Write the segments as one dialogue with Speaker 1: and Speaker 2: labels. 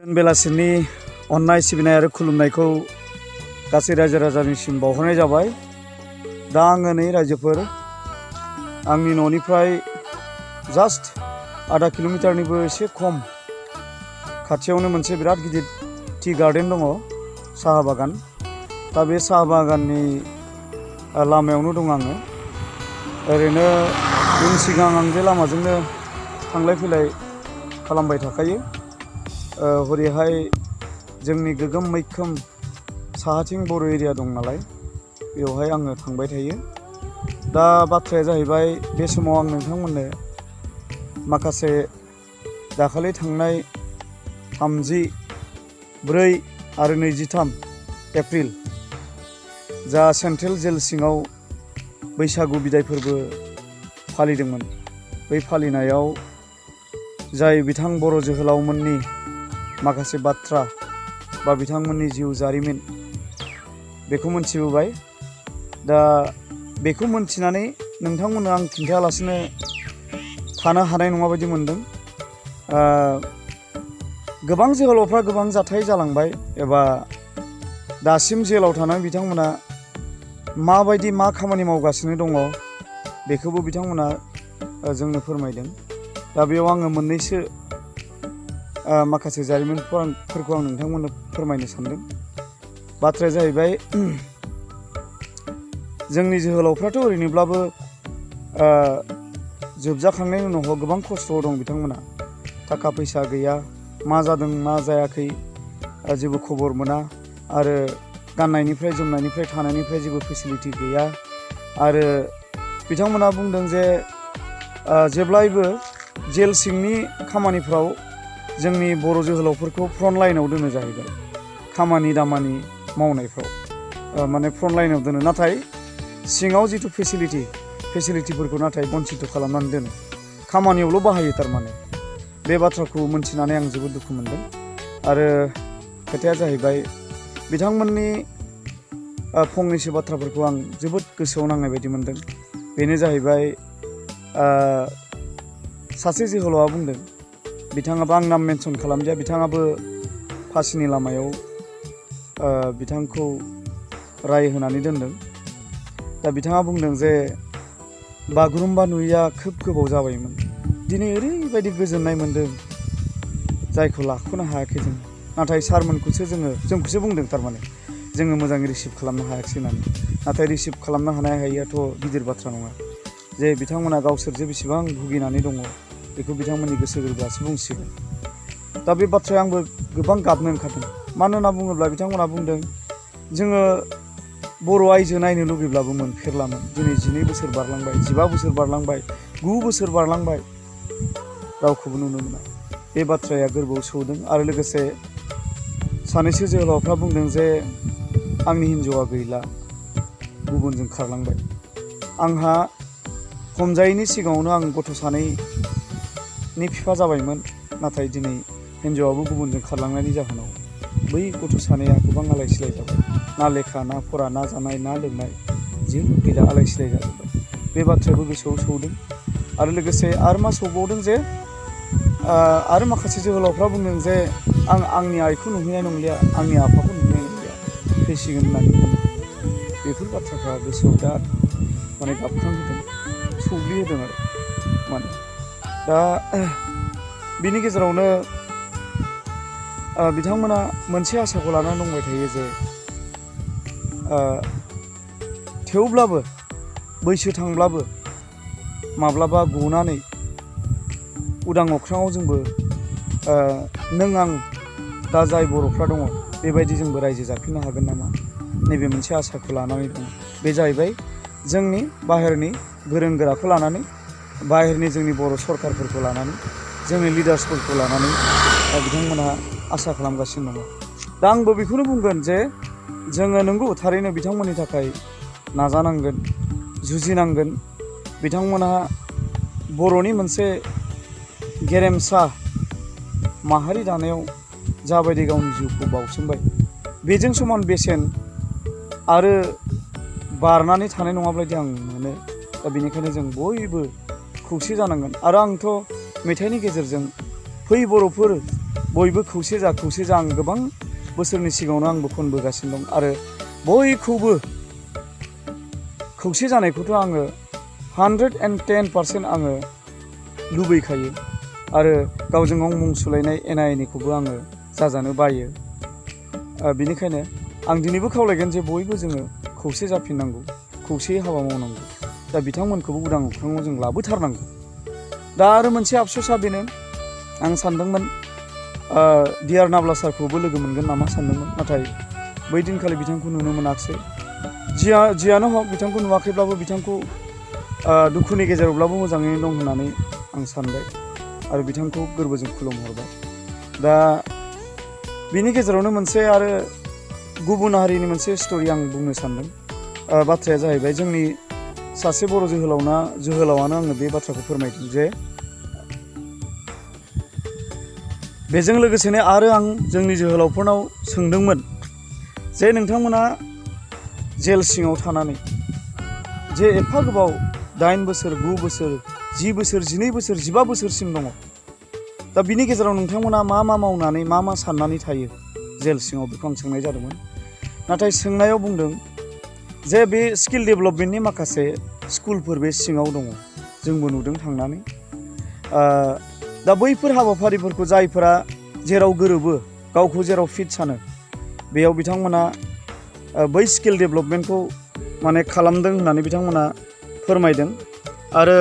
Speaker 1: बेलासिनि अननाय सिबिनाय आरो खुलुमनायखौ गासै रायजो राजानिसिम बावहरनाय जाबाय। दा आङो नै रायजोफोर आंनि न'निफ्राय जास्ट आधा किल'मिटारनिबो एसे खम खाथियावनो मोनसे बिराद गिदिर टि गार्डेन दङ, साहा बागान। दा बे साहा बागाननि लामायावनो दं आङो। ओरैनो उन सिगां आं बे लामाजोंनो थांलाय फैलाय खालामबाय थाखायो। हरैहाय जोंनि गोगोम मैखोम साहाथिं बर' एरिया दं नालाय, बेवहाय आङो थांबाय थायो। दा बाथ्राया जाहैबाय, बे समाव आं नोंथांमोननो माखासे दाखालि थांनाय 34 आरो 23 एप्रिल जा सेन्ट्रेल जेल सिङाव बैसागु बिदाय फोरबो फालिदोंमोन, बै फालिनायाव जाय बिथां बर' जोहोलावमोननि माखासे बाथ्रा बा बिथांमोननि जिउ जारिमिन बेखौ मोनथिबोबाय। दा बेखौ मोनथिनानै नोंथांमोननो आं खिन्थायालासिनो थानो हानाय नङा बायदि मोनदों। गोबां जोहोलावफ्रा गोबां जाथाय जालांबाय, एबा दासिम जेलाव थानानै बिथांमोना माबायदि मा खामानि मावगासिनो दङ बेखौबो बिथांमोना जोंनो फोरमायदों। दा बेयाव आङो मोननैसो माखासे जारिमिनफोरखौ आं नोंथांमोननो फोरमायनो सानदों। बाथ्राया जाहैबाय, जोंनि जोहोलावफ्राथ' ओरैनोब्लाबो जोबजाखांनायनि उनाव गोबां खस्थ'आव दं बिथांमोना। थाखा फैसा गैया, मा जादों मा जायाखै जेबो खबर मोना, आरो गाननायनिफ्राय जोमनायनिफ्राय थानायनिफ्राय जेबो फेसिलिटि गैया। आरो बिथांमोना बुंदों जे जेब्लायबो जेल सिंनि खामानिफ्राव जोंनि बर' जोहोलावफोरखौ फ्रन्ट लाइनाव दोनो जाहैबाय, खामानि दामानि मावनायफ्राव माने फ्रन्ट लाइनाव दोनो, नाथाय सिङाव जिथु फेसिलिटिफोरखौ नाथाय बन्सित खालामनानै दोनो, खामानियावल' बाहायो थारमाने। बे बाथ्राखौ मोनथिनानै आं जोबोद दुखु मोनदों। आरो खोथाया जाहैबाय, बिथांमोननि फंनैसो बाथ्राफोरखौ आं जोबोद गोसोआव नांनाय बायदि मोनदों। बेनो जाहैबाय, सासे जोहोलावआ बुंदों, बिथाङाबो आं नाम मेनसन खालामदिया, बिथाङाबो फासिनि लामायाव बिथांखौ राय होनानै दोनदों। दा बिथाङा बुंदों जे बागुरुम्बा नुयैया खोब गोबाव जाबायमोन, दिनै ओरैबायदि गोजोननाय मोन्दों जायखौ लाख'नो हायाखै जों। नाथाय सारमोनखौसो जोंखौसो बुंदों थारमाने, जोङो मोजाङै रिसिभ खालामनो हायाखिसै होननानै। नाथाय रिसिभ खालामनो हानाय हायैयाथ' गिदिर बाथ्रा नङा। जे बिथांमोना गावसोर जे बेसेबां भुगिनानै दङ बेखौ बिथांमोननि गोसो गोरबोआसो बुंसिगोन। दा बे बाथ्राया आंबो गोबां गाबनो ओंखारदों। मानो होनना बुङोब्ला बिथांमोना बुंदों, जोङो बर' आइजो नायनो लुगैब्लाबो मोनफेरलामोन। दिनै 12 बोसोर बारलांबाय, 15 बोसोर बारलांबाय, 9 बोसोर बारलांबाय, रावखौबो नुनो मोना। बे बाथ्राया गोरबोआव सौदों। आरो लोगोसे सानैसो जोहोलावफ्रा बुंदों जे आंनि हिन्जावा गैला, गुबुनजों खारलांबाय। आंहा हमजायैनि सिगाङावनो आं गथ' 2नि बिफा जाबायमोन, नाथाय दिनै हिन्जावाबो गुबुनजों खारलांनायनि जाहोनाव बै गथ' 2आ गोबां आलाय सिलाय जाबाय। ना लेखा, ना फरा, ना जानाय, ना लोंनाय जेबो गैला, आलाय सिलाय जाजोब्बाय। बे बाथ्रायाबो गोसोआव सौदों। आरो लोगोसे आरो मा सौबावदों जे आरो माखासे जोहोलावफ्रा बुंदों जे आंनि आइखौ नुहैनाय नंलिया, आंनि आफाखौ नुहैनाय नंलिया, थैसिगोन होननानै बुंदों। बेफोर बाथ्राफ्रा गोसोआव बिराद माने गाबखांहोदों, सौग्लिहोदों आरो माने। दा बिनि गेजेरावनो बिथांमोना मोनसे आसाखौ लानानै दंबाय थायो जे थेवब्लाबो बैसो थांब्लाबो माब्लाबा गनानै उदां अख्राङाव जोंबो नों आं दा जाय बर'फ्रा दङ बेबायदि जोंबो रायजो जाफिननो हागोन नामा, नैबे मोनसे आसाखौ लानानै दङ। बे जाहैबाय जोंनि बाहेरनि गोरों गोराखौ लानानै, बाहेरनि जोंनि बर' सरकारफोरखौ लानानै, जोंनि लिडार्सफोरखौ लानानै बिथांमोनहा आसा खालामगासिनो दङ। दा आंबो बेखौनो बुंगोन जे जोङो नंगौ थारैनो बिथांमोननि थाखाय नाजानांगोन, जुजिनांगोन। बिथांमोनहा बर'नि मोनसे गेरेमसा माहारि दानायाव जाबायदि गावनि जिउखौ बाउसोमबाय, बेजों समान बेसेन आरो बारनानै थानाय नङाबायदि आं मोनो। दा बेनिखायनो जों बयबो खौसे जानांगोन। आरो आंथ' मेथाइनि गेजेरजों फै बर'फोर बयबो खौसे जा आं गोबां बोसोरनि सिगाङावनो आंबो खनबोगासिनो दं आरो बयखौबो खौसे जानायखौथ' आङो 110% आङो लुबैखायो आरो गावजों गाव मुं सुलायनाय एना एनिखौबो आङो जाजानो बायो। बेनिखायनो आं दिनैबो खावलायगोन जे बयबो जोङो खौसे जाफिननांगौ, खौसेयै हाबा मावनांगौ। दा बिथांमोनखौबो उदां अख्राङाव जों लाबोथारनांगौ। दा आरो मोनसे आफस'सा बेनो, आं सानदोंमोन डिआर नाब्ला सारखौबो लोगो मोनगोन नामा सानदोंमोन, नाथाय बै दिनखालि बिथांखौ नुनो मोनाखिसै। जियानो हक, बिथांखौ नुवाखैब्लाबो बिथांखौ दुखुनि गेजेरावब्लाबो मोजाङैनो दं होननानै आं सानबाय आरो बिथांखौ गोरबोजों खुलुमहरबाय। दा बिनि गेजेरावनो मोनसे आरो गुबुन हारिनि मोनसे स्ट'रि आं बुंनो सानदों। बाथ्राया जाहैबाय, जोंनि सासे बर' जोहोलावानो आंनो बे बाथ्राखौ फोरमायदों जे बेजों लोगोसेनो आरो आं जोंनि जोहोलावफोरनाव सोंदोंमोन जे नोंथांमोना जेल सिङाव थानानै जे एफा गोबाव 8 बोसोर, 9 बोसोर, 10 बोसोर, 12 बोसोर, 15 बोसोरसिम दङ। दा बिनि गेजेराव नोंथांमोना मा मावनानै मा साननानै थायो जेल सिङाव, बेखौ आं सोंनाय जादोंमोन। नाथाय सोंनायाव बुंदों जे बे स्किल डेभेलपमेन्टनि माखासे स्कुलफोर बे सिङाव दङ, जोंबो नुदों थांनानै। दा बैफोर हाबाफारिफोरखौ जायफोरा जेराव गोरोबो, गावखौ जेराव फिट सानो, बेयाव बिथांमोना बै स्किल डेभेलपमेन्टखौ माने खालामदों होननानै बिथांमोना फोरमायदों। आरो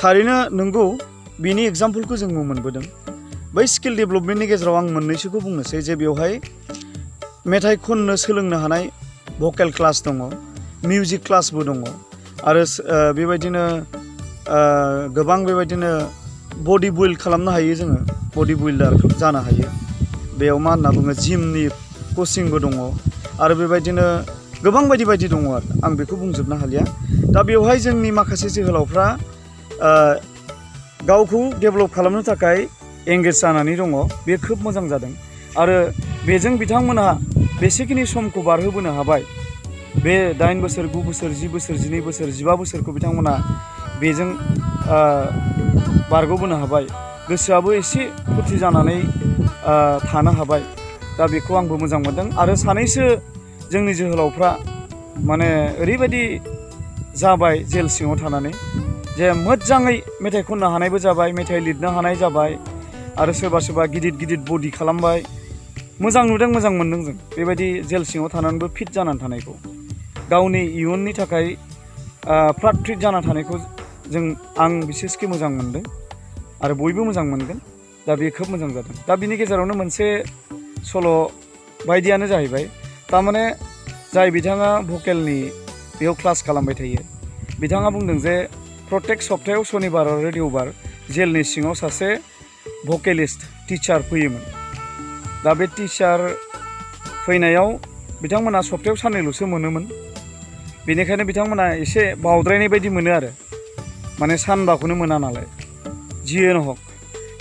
Speaker 1: थारैनो नंगौ, बिनि एग्जाम्पलखौ जों मोनबोदों। बै स्किल डेभेलपमेन्टनि गेजेराव आं मोननैसोखौ बुंनोसै जे बेवहाय मेथाइ खननो सोलोंनो हानाय भकेल क्लास दङ, मिउजिक क्लासबो दङ आरो बेबायदिनो गोबां बेबायदिनो बडि बिल्ड खालामनो हायो, जोङो बडि बिल्डार जानो हायो। बेयाव मा होनना बुङो, जिमनि कचिंबो दङ आरो बेबायदिनो गोबां बायदि दङ आरो आं बेखौ बुंजोबनो हालिया। दा बेवहाय जोंनि माखासे जोहोलावफ्रा गावखौ डेभेलप खालामनो थाखाय एंगेज जानानै दङ। बे खोब मोजां जादों आरो बेजों बिथांमोनहा बेसेखिनि समखौ बारहोबोनो हाबाय। बे 8 बोसोर, 9 बोसोर, 10 बोसोर, 12 बोसोर, 15 बोसोरखौ बिथांमोना बेजों बारग'बोनो हाबाय। गोसोआबो एसे फुरथि जानानै थानो हाबाय। दा बेखौ आंबो मोजां मोनदों। आरो सानैसो जोंनि जोहोलावफ्रा माने ओरैबायदि जाबाय जेल सिङाव थानानै जे मोजाङै मेथाइ खननो हानायबो जाबाय, मेथाइ लिरनो हानाय जाबाय आरो सोरबा गिदिर बडि खालामबाय। मोजां नुदों, मोजां मोनदों जों बेबायदि जेल सिङाव थानानैबो फिट जानानै थानायखौ, गावनि इयुननि थाखाय फ्रात फ्रिट जाना थानायखौ आं बिसेसखि मोजां मोनदों आरो बयबो मोजां मोनगोन। दा बे खोब मोजां जादों। दा बिनि गेजेरावनो मोनसे सल' बायदियानो जाहैबाय, थारमाने जाय बिथाङा भकेलनि बेयाव क्लास खालामबाय थायो, बिथाङा बुंदों जे प्रत्येक सप्तायाव सनिबार आरो देवबार जेलनि सिङाव सासे भकेलिस्ट टिचार फैयोमोन। दा बे टिचार फैनायाव बिथांमोना सप्तायाव साननैल'सो मोनोमोन। बेनिखायनो बिथांमोना एसे बावद्रायनाय बायदि मोनो आरो, माने सानबाखौनो मोना नालाय, जियानो हक।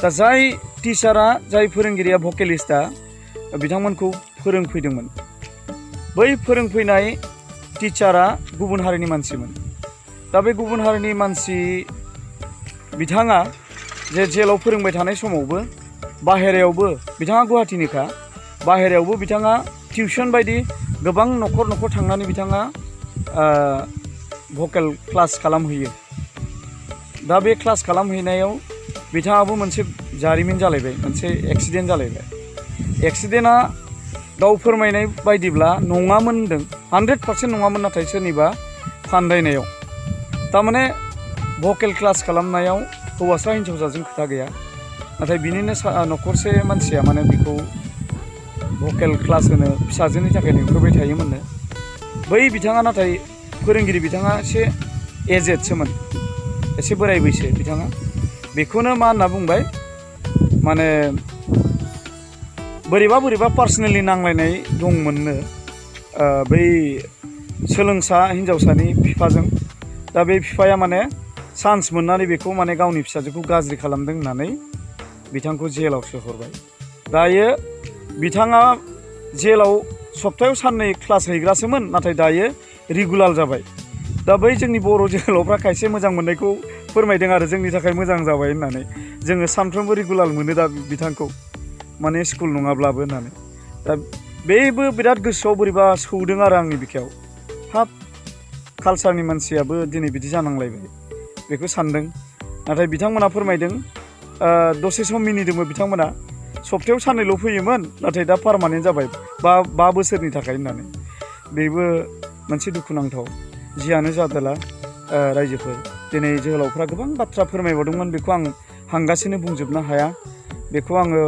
Speaker 1: दा जाय टिचारा, जाय फोरोंगिरिया, भकेलिस्टआ बिथांमोनखौ फोरोंफैदोंमोन, बै फोरोंफैनाय टिचारा गुबुन हारिनि मानसिमोन। दा बे गुबुन हारिनि मानसि बिथाङा जे जेलाव फोरोंबाय थानाय समावबो बाहेरायावबो, बिथाङा गुवाहाटीनिखा, बाहेरायावबो बिथाङा टिउसन बायदि गोबां न'खर थांनानै बिथाङा भकेल क्लास खालामहैयो। दा बे क्लास खालामहैनायाव बिथाङाबो मोनसे जारिमिन जालायबाय, मोनसे एक्सिडेन्ट जालायबाय। एक्सिडेन्टआ गाव फोरमायनाय बायदिब्ला नङामोन होनदों, 100% नङामोन, नाथाय सोरनिबा फान्दायनायाव। थारमाने भकेल क्लास खालामनायाव हौवासा हिन्जावसाजों खोथा गैया, नाथाय बिनिनो न'खरसे मानसिया माने बेखौ भकेल क्लास होनो फिसाजोनि थाखाय लिंहरबाय थायोमोननो। बै बिथाङा, नाथाय फोरोंगिरि बिथाङा एसे एजेडसोमोन, एसे बोराय बैसो बिथाङा। बेखौनो मा होनना बुंबाय, माने बोरैबा पार्सनेलि नांलायनाय दंमोननो बै सोलोंसा हिन्जावसानि बिफाजों। दा बे बिफाया माने चान्स मोननानै बेखौ माने गावनि फिसाजोखौ गाज्रि खालामदों होननानै बिथांखौ जेलाव सोहरबाय। दायो बिथाङा जेलाव सप्तायाव साननै क्लास हैग्रासोमोन, नाथाय दायो रेगुलार जाबाय। दा बै जोंनि बर' जोहोलावफ्रा खायसे मोजां मोननायखौ फोरमायदों आरो जोंनि थाखाय मोजां जाबाय होननानै। जोङो सानफ्रोमबो रेगुलार मोनो दा बिथांखौ माने स्कुल नङाब्लाबो होननानै दा बेबो बिराद गोसोआव बोरैबा सौदों आरो आंनि बिखायाव हाब कालसारनि मानसियाबो दिनै बिदि जानांलायबाय बेखौ सानदों नाथाय बिथांमोना फोरमायदों दसे सम मिनिदोंमोन बिथांमोना सप्तायाव साननैल' फैयोमोन नाथाय दा पारमानेन्ट जाबाय 5 बोसोरनि थाखाय होननानै बेबो मोनसे दुखुनांथाव जियानो जादोला रायजोफोर दिनै जोहोलावफ्रा गोबां बाथ्रा फोरमायबावदोंमोन बेखौ आं हांगासिनो बुंजोबनो हाया बेखौ आङो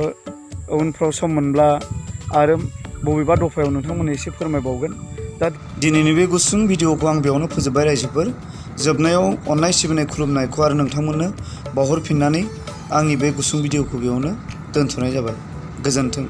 Speaker 1: उनफ्राव सम मोनब्ला आरो बबेबा दफायाव नोंथांमोननो एसे फोरमायबावगोन दा दिनैनि बे गुसुं भिडिअखौ आं बेयावनो फोजोबबाय रायजोफोर जोबनायाव अननाय सिबिनाय खुलुमनायखौ आरो नोंथांमोननो बावहरफिननानै आंनि बे गुसुं भिडिअखौ बेयावनो दोनथ'नाय जाबाय गोजोन्थों।